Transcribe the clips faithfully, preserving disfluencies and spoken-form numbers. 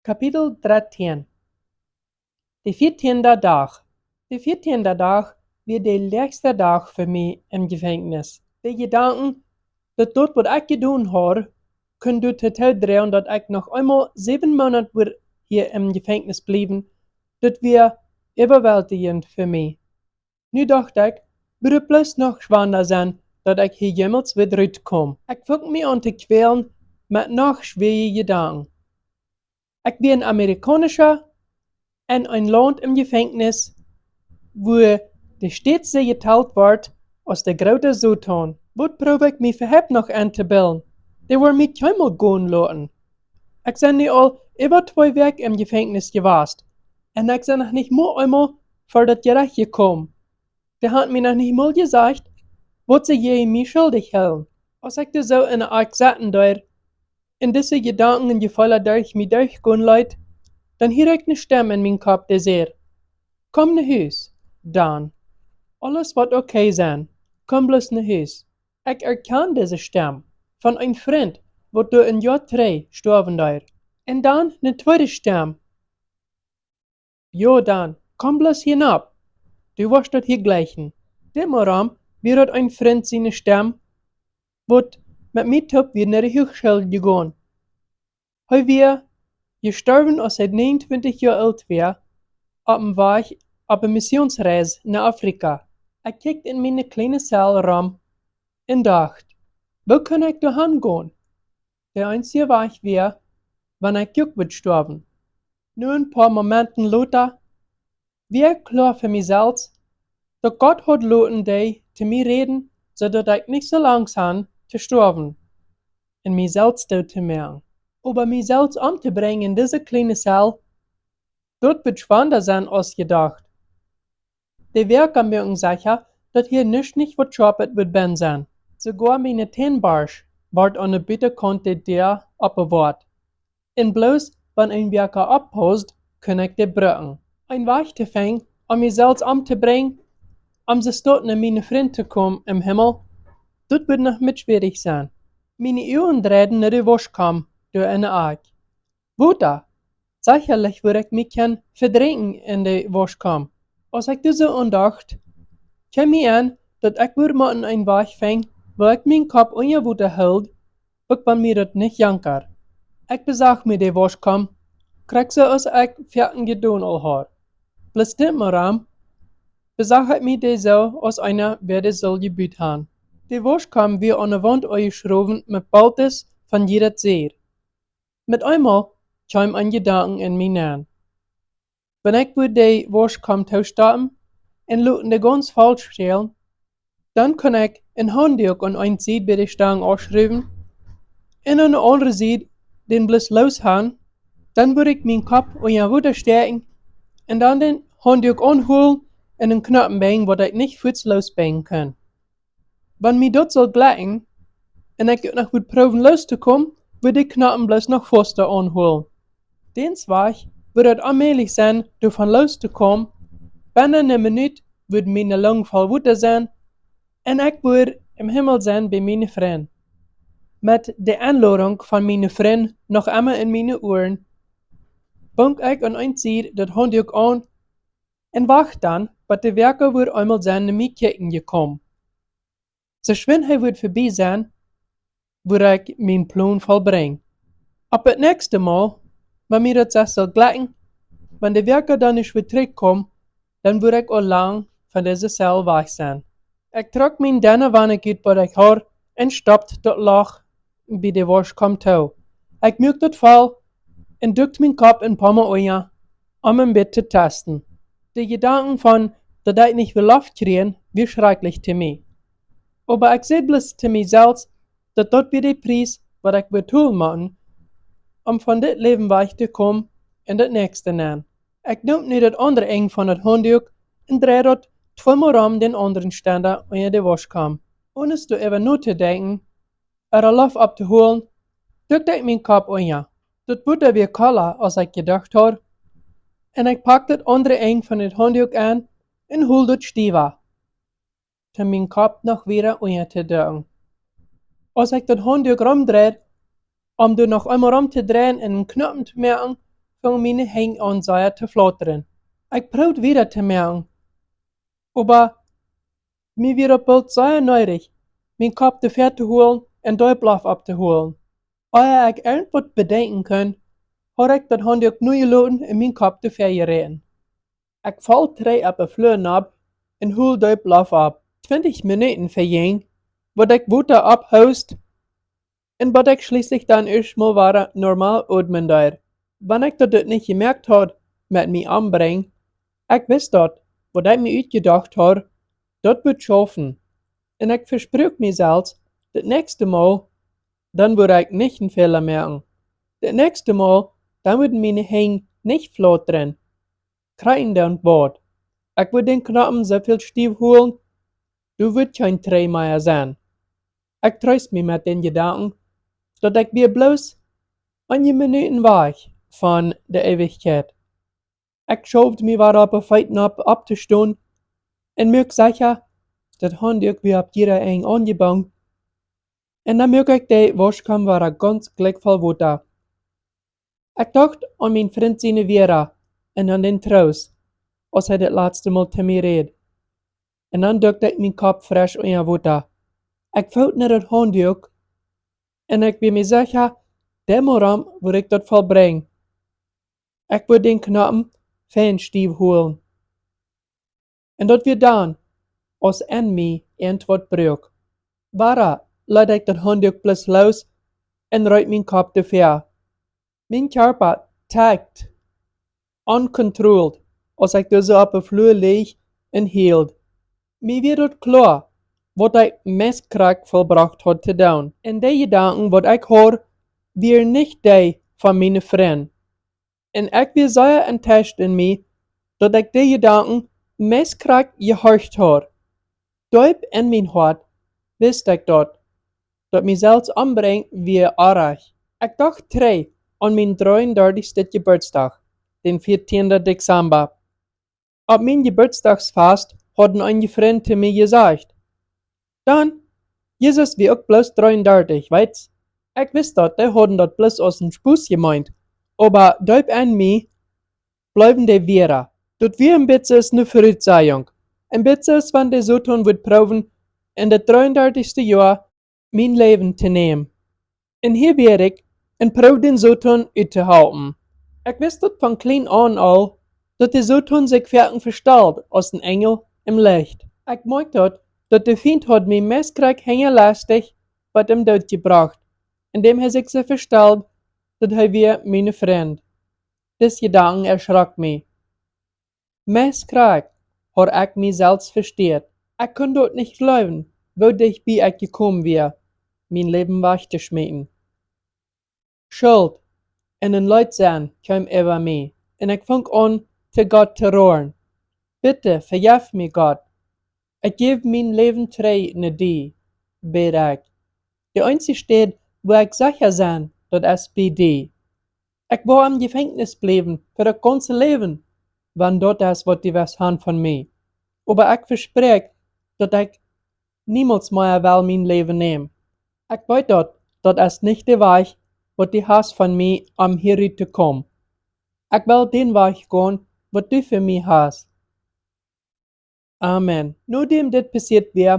Kapitel drettieen. De vieetieende Dach. De vieetieende Dach wia de läachsta Dach fa mie em Jefenkjnis. De Jedanken, daut daut, waut ekj jedonen haud, kunn doatoo dreien, daut ekj noch eemol säwen Moonat wudd hia em Jefenkjnis bliewen, daut wia äwaweltijent fa mie. Nu docht ekj, wudd et bloos noch schwanda sennen, daut ekj hia jemols wudd rutkomen. Ekj funk mie aun to kjwälen met noch schwoare Jedanken. Ekj wia een Amerikaunischa en een Launt em Jefenkjnis, wua de Stätse jetalt wort aus de groota Soton. Waut proow ekj mie fa hep noch entobillen? Dee woaren mie kjeenmol gonen loten. Ekj sie nu aul äwa twee Wäakj em Jefenkjnis jewast, un ekj sie noch nich mol eemol ver daut Jerecht jekomen. Dee hauden mie noch nich mol jesajcht, waut see jäajen mie schuldich hilden. Aus ekj doa soo enne Akj sitten deed un dise Jedanken un Jefeelen derch mie derchgonen leet, dan hieed ekj ne Stemm en mienen Kopp, dee säd: "Komm no Hus, Dan. Aules woat okay sennen. Komm bloos no Hus." Ekj erkjand dise Stemm von een Frint, waut doa een Joa trigj jestorwen wia. Un dan ne tweede Stemm: "Jo, Dan, komm bloos hia nopp. Du woascht daut hia jlikjen." Dit Mol wia daut een Frint siene Stemm, waut met mie toop wia no de Huachschool jegonen. Hee wia jestorwen, aus hee näajenuntwintich Joa oolt wia, opp een Wajch, opp eene Missionsreis no Afrika. Ekj kjikjt en miene kjliene Zell rom un docht: "Woo kaun ekj doa han gonen? De eensje Wajch wia, wan ekj uk wudd stoawen." Nu een poa Momenten lota wia ekj kloa fa mie selfst, daut Gott haud loten dee to mie räden, soo daut ekj nich soo lang han to stoawen un mie selfst doot to moaken. Oba mie selfst omtobrinjen en dise kjliene Zell, daut wudd schwanda sennen aus jedocht. De Wäakja muaken secha, daut hia nuscht nich waut Schoapet wudd bennen sennen. Soogoa miene Tännborscht wort aun de Butakaunt de Däa oppbewoat. Un bloos wan een Wäakja oppaust, kunn ekj dee brucken. Een Wajch to finjen, om mie selfst omtobrinjen, om soo stoakj no miene Frind to komen em Himmel, daut wudd noch met schwierich sennen. Miene Uagen dreiden no de Wauschkaum doa enne Akj. Wota! Sechalich wudd ekj mie kjennen vedrinkjen en de Wauschkaum. Aus ekj doa soo aun docht, kjeem mie enn, daut ekj wudd motten een Wajch finjen, woo ekj mienen Kopp unja Wota hilt, uk wan mie daut nich jankad. Ekj besach mie de Wauschkaum, krakjt soo aus ekj foaken jedonen aul haud. Bloos dit Mol besach ekj mie dee soo aus eena, wäa dee sull jebut han. De Wauschkaum wia aun de Waunt aunjeschrowen met Boltes von jieda Sied. Met eemol kjeem een Jedanken en mie nenn. Wan ekj wudd de Wauschkaum toostoppen un loten dee gaunz voll stalen, dan kunn ekj een Haunduak aun eene Sied bie de Stang aufschruwen un aun de aundre Sied dän bloos loos han, dan wudd ekj mienen Kopp unja Wota stäakjen un dan dän Haunduak aunhoolen un dän Knopen binjen, waut ekj nich fuaz loosbinjen kunn. Wan mie daut sull jlekjen un ekj uk noch wudd proowen loos to komen, wudd de Knopen bloos noch fausta aunhoolen. Dän Wajch wudd daut onmäajlich sennen, doavon loos to komen. Bennen eene Minut wudd miene Lung voll Wota sennen un ekj wudd em Himmel sennen bie miene Frind. Met de Enlodunk von miene Frind noch emma en miene Uaren, bunk ekj aun eene Sied daut Haunduak aun un wacht dan, bot de Wäakja wudd eemol sennen no mie kjikjen jekomen. Soo schwind hee wudd vebie sennen, wudd ekj mienen Plon vollbrinjen. Opp daut näakjste Mol, wan mie daut sest sull jlekjen, wan de Wäakja dan nich wada trigjkjeemen, dan wudd ekj aul lang von dise Zell wajch sennen. Ekj trock mien denna Wantdook ut, waut ekj haud, un stoppt daut Loch bie de Wauschkaum too. Ekj muak daut voll un dukt mienen Kopp een poa mol unja, om een bät to testen. De Jedanken von daut ekj nich wudd Loft kjrieen, wia schrakjlich to mie. Oba ekj säd bloos to mie selfst, daut daut wia de Pries, waut ekj wudd betolen motten, om von dit Läwen wajch to komen un daut näakjste nenn. Ekj neem nu daut aundre Enj von daut Haunduak un dreid daut tweemol rom dän aundren Stenda unja de Wauschkaum. Onen doaräwa notodenkjen ooda Loft opptohoolen, dukt ekj mienen Kopp unja. Daut Wota wia kola aus ekj jedocht haud, un ekj pakt daut aundre Enj von daut Haunduak aun un hool daut stiewa, om mienen Kopp noch wieda unja to ducken. Aus ekj daut Haunduak romdreid, om doa noch eemol rom to dreien un een Knopen to moaken, fungen miene Henj aun sea to flautren. Ekj proowd wieda to moaken, oba mie wia daut boolt sea needich, mien Kopp doafäa to holen un Deeploft opptoholen. Ea ekj irjentwaut bedenkjen kunn, haud ekj daut Haunduk nu jeloten un mien Kopp doafäa jeräten. Ekj foll trigj opp de Flua nopp un hold Deeploft opp. Twintich Minuten vejinjen, bot ekj Wota opphoost un bot ekj schlieslich dan ieescht mol wada normal odmen deed. Wan ekj daut, daut nich jemoakt haud met mie ombrinjen, ekj wist daut, waut ekj mie utjedocht haud, daut wudd schaufen. Un ekj vespruak mie selfst, daut näakjste Mol, dan wudd ekj nich een Fäla moaken. Daut näakjste Mol, dan wudden miene Henj nich flautren, kjrieen dan waut. Ekj wudd dän Knopen soo väl stiew holen, doa wudd kjeen Trigj mea sennen. Ekj treest mie met dän Jedanken, daut ekj wia bloos eenje Minuten wajch von de Eewichkjeit. Ekj schaufd mie wada opp de Feet nopp, opptostonen, un muak secha, daut Haunduk wia opp jieda Enj aunjebungen. Un dan muak ekj de Wauschkom wada gaunz jlikj voll Wota. Ekj docht aun mien Frint siene Wieed un aun dän Troost, aus hee daut latste Mol to mie räd. Un dan dukt ekj mien Kopp fresch unja Wota. Ekj foot no daut Haunduk un ekj wia mie secha, dee Morjen wudd ekj daut vollbrinjen. Ekj wudd dän Knopen fein stiew holen. Un daut wia dan, aus en mie irjentwaut broak. Wada leet ekj daut Haunduk bloos loos un reet mien Kopp doafäa. Mien Kjarpa takt uncontrolled, aus ekj doa soo opp de Flua leech un hield. Mie wia daut kloa, waut ekj meist krakjt vollbrocht haud to doonen. Un dee Jedanken, waut ekj haud, wieren nich dee von miene Frind. Un ekj wia sea enttäuscht en mie, daut ekj dee Jedanken meist krakjt jehorcht haud. Deep en mien Hoat wist ekj daut, daut mie selfst ombrinjen wia oajch. Ekj docht trigj aun mien dreeundartichsten Jeburtsdach, dän vieetieenden Dezemba. Opp mien Jeburtsdagsfast hauden eenje Frind to mie jesajcht: "Dan, Jesus wia uk bloos dreeundartich, weetst?" Ekj wist daut, dee hauden daut bloos aus een Spos jemeent, oba deep en mie bleewen dee wada. Daut wia een bät aus eene Verutsagung, een bät aus wan de Soton wudd proowen, en daut dreeundartichste Joa mien Läwen to nämen. Un hia wia ekj un proowd dän Soton uttohalpen. Ekj wist daut von kjlien aun aul, daut de Soton sikj foaken vestald aus een Enjel em Licht. Ekj moakjt daut, daut de Fient haud mie meist krakjt hinjalastich bat em Doot jebrocht, endäm hee sikj soo vestald, daut hee wia miene Frind. Dis Jedanken erschrakj mie. Meist krakjt haud ekj mie selfst vesteat. Ekj kunn daut nich jleewen, woo dicht bie ekj jekomen wia, mien Läwen wajch to schmieten. Schult un een Leet sennen kjeem äwa mie, un ekj funk aun, to Gott to roaren. "Bitte, vejeff mie, Gott. Ekj jäw mien Läwen trigj no die", bäd ekj. "De eensje Städ, wua ekj secha sie, daut es bie die. Ekj woa em Jefenkjnis bliewen fa daut gaunze Läwen, wan daut es, waut du west han von mie. Oba ekj vespräakj, daut ekj niemols mea well mien Läwen nämen. Ekj weet daut, daut es nich de Wajch, waut du hast von mie, om hia rut to komen. Ekj well dän Wajch gonen, waut du fa mie hast." Amen. Nodäm dit passieet wia,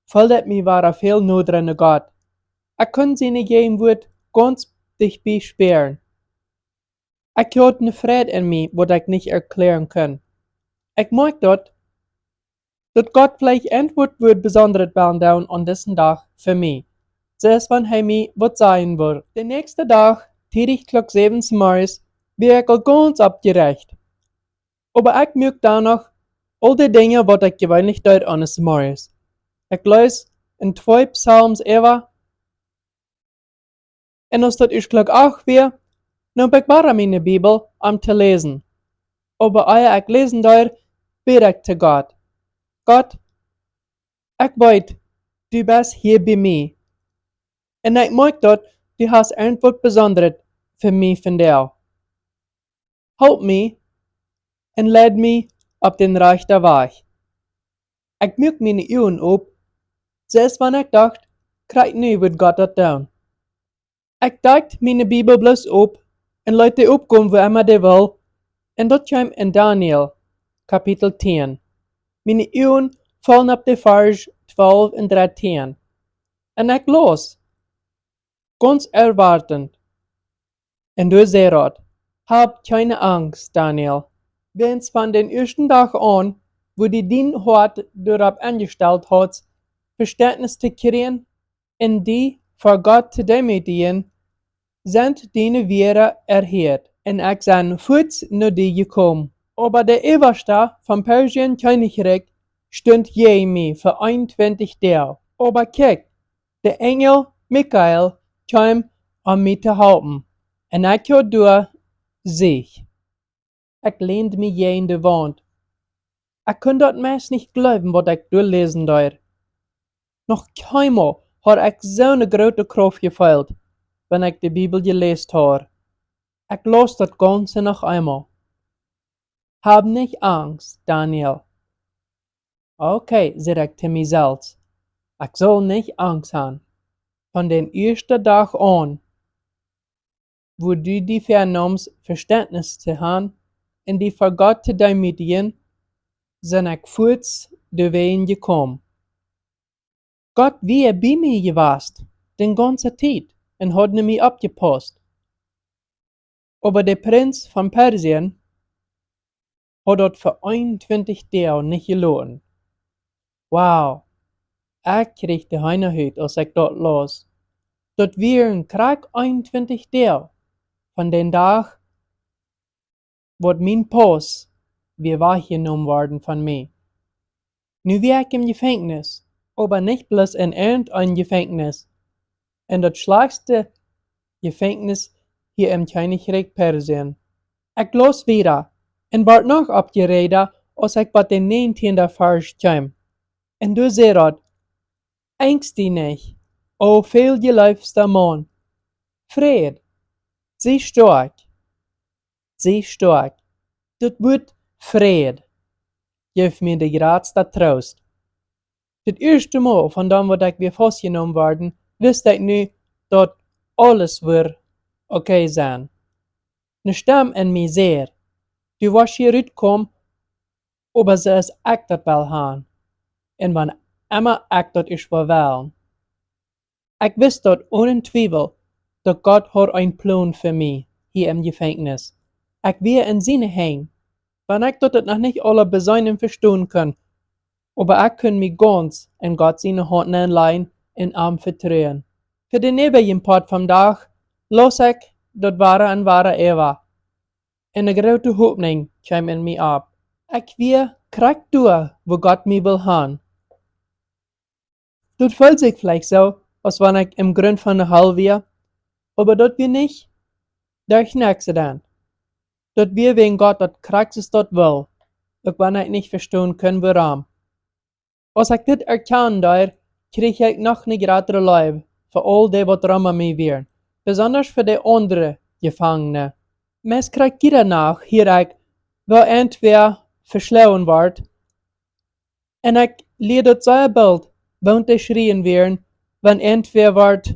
feeld ekj mie wada väl noda no Gott. Ekj kunn siene Jäajenwuat gaunz dicht bie spieren. Ekj haud eene Freid en mie, waut ekj nich erkjläaren kunn. Ekj moakjt daut, daut Gott veleicht irjentwaut wudd Besondret wellen doonen aun disen Dach fa mie, soo aus wan hee mie waut sajen wudd. De näakjste Dach, tiedich Klock säwen zemorjes, wia ekj aul gaunz oppjeräacht. Oba ekj muak dan noch aul de Dinja, waut ekj jeweenlich deed aun zemorjes. Ekj läs en twee Psalms äwa, un aus daut ieescht Klock acht wia, neem ekj wada miene Bibel, om to läsen. Oba ea ekj läsen deed, bäd ekj to Gott: "Gott, ekj weet, du best hia bie mie. Un ekj moakj daut, du hast irjentwaut Besondret fa mie vondoag. Halp mie un leid mie opp dän rajchten Wajch." Ekj muak miene Uagen op, soo aus wan ekj docht, krakjt nu wudd Gott daut doonen. Ekj deekjt miene Bibel bloos op un leet dee oppkomen, wua emma dee wull. Un daut kjeem en Daniel, Kapitel tieen. Miene Uagen faulen opp de Varsch twalf un drettieen. Un ekj laus, gaunz erwoatend. Un doa säd daut: Hab kjeene Angst, Daniel. Wiels von dän ieeschten Dach aun, wua du dien Hoat doaropp enjestalt hast, Vestentnis to kjrieen un die ver Gott to deemootjen, sent diene Wieed erhieet, un ekj sie fuaz no die jekomen. Oba de Äwaschta von Persien Kjennichrikj stunt jäajen mie fa eenuntwintich Doag. Oba kjikj, de Enjel Mikael kjeem om mie to halpen, un ekj haud doa Sieg. Ekj länd mie jäajen de Waunt. Ekj kunn daut meist nich jleewen, waut ekj doa läsen deed. Noch kjeenmol haud ekj soone groote Krauft jefeelt, wan ekj de Bibel jeläst haud. Ekj laus daut Gaunze noch eemol. Hab nich Angst, Daniel. Okay, säd ekj to mie selfst, ekj saul nich Angst han. Von dän ieeschten Dach aun, wua du die väanomst Vestentnis to han un die ver Gott to deemootjen, sie ekj fuaz doawäajen jekomen. Gott wia bie mie jewast, de gaunze Tiet, un haud no mie oppjepaust. Oba de Prinz von Persien haud daut fa eenuntwintich Doag nich jeloten. Wow, ekj kjrieech de Heenahut, aus ekj daut laus. Daut wieren krakjt eenuntwintich Doag von dän Dach, waut mien Pauss wia wajchjenomen worden von mie. Nu wia ekj em Jefenkjnis, oba nich bloos en irjent een Jefenkjnis, en daut schlajchtste Jefenkjnis hia em Kjennichrikj Persien. Ekj laus wieda un wort noch oppjeräajda, aus ekj bie dän näajentieenden Varsch kjeem. Un doa säd daut: Angst die nich, o väl jeleefsta Maun. Fräd, sie stoakj. Sie stoakj. Daut Wuat Fräd jeef mie de jratsta Troost. Daut ieeschte Mol von dan, waut ekj wia faustjenomen worden, wist ekj nu, daut aules wudd okay sennen. Ne Stemm en mie säd: Du woascht hia rutkomen, oba soo aus ekj daut well han, un wan emma ekj daut es, woa wellen. Ekj wist daut onen Twiewel, daut Gott haud een Plon fa mie hia em Jefenkjnis. Ekj wia en siene Henj, wan ekj daut noch nich aula beseenen un vestonen kunn, oba ekj kunn mie gaunz en Gott siene Haunt nenlajen un am vetruen. Fa dän näweljen Poat vom Dach laus ekj daut wada un wada äwa, un ne groote Hopninj kjeem en mie opp. Ekj wia krakjt doa, wua Gott mie wull han. Daut feelt sikj veleicht soo, aus wan ekj em Grunt von ne Hal wia, oba daut wia nich derch een Accident. Daut wia wäajen Gott daut krakjt soo daut wull, uk wan ekj nich vestonen kunn, wuarom. Aus ekj dit erkjanen deed, kjrieech ekj noch ne jratre Leew fa aul dee, waut rom mie wieren, besonda fa de aundre Jefangne. Meist krakjt jiede Nacht hieed ekj, woo irjentwäa veschloagen wort, un ekj lieed daut sea boolt, woo dee schrieen wieren, wan irjentwäa wort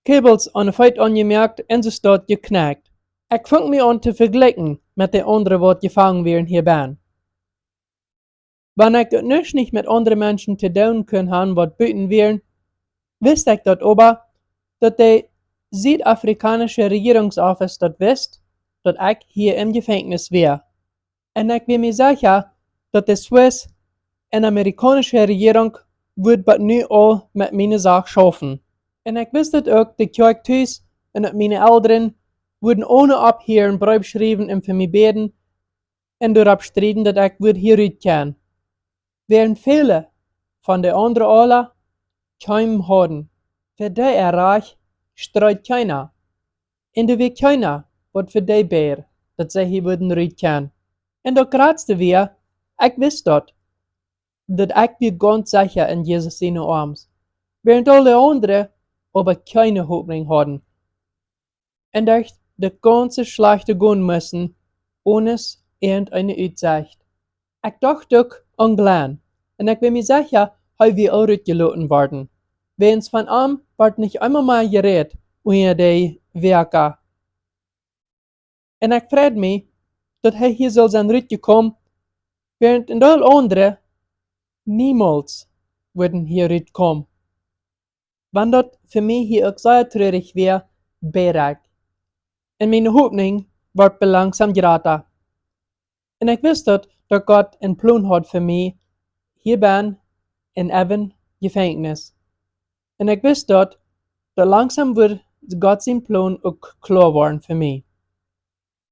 Käbels aun de Feet aunjemoakt un soo daut jeknakjt. Ekj funk mie aun to vejlikjen met de aundre, waut jefangen wieren hia bennen. Wan ekj daut nuscht nich met aundre Menschen to doonen kunn han, waut buten wieren, wist ekj daut oba, daut de Südafrikaunische Rejierungsoffice daut wist, daut ekj hia em Jefenkjnis wia. Un ekj wia mie secha, daut de Swiss un amerikaunische Rejierunk wudd bat nu aul met miene Sach schaufen. Un ekj wist daut uk, de Kjoakj tus un uk miene Elren wudden one opphieren Breew schriewen un fa mie bäden un doaropp strieden, daut ekj wudd hia rut kjennen. Wäarent väle von de aundre aula kjeemen hauden, fa dee äa Rajcht street kjeena. Un doa wia kjeena, waut fa dee bäd, daut see hia wudden rut kjennen. Un daut jratste wia, ekj wist daut, daut ekj wia gaunz secha en Jesus siene Oarms, wäarent aul de aundre oba kjeene Hopninj hauden un derch daut gaunze Schlajchte gonen musten, one irjent eene Utsecht. Ekj docht uk aun Glenn, un ekj wia mie secha, hee wia uk rutjeloten worden, wäajens von am wort nich eemol mea jerät unja de Wäakja. Un ekj freid mie, daut hee hia sull sennen rutjekomen, wäarent een Deel aundre niemols wudden hia rutkomen. Wan daut fa mie hia uk sea trurich wia, bäd ekj. Un miene Hopninj wort bie langsom jrata. Un ekj wist daut, daut Gott een Plon haud fa mie, hia benn en Ewen Jefenkjnis. Un ekj wist daut, daut langsom wudd Gott sien Plon uk kloa woaren fa mie.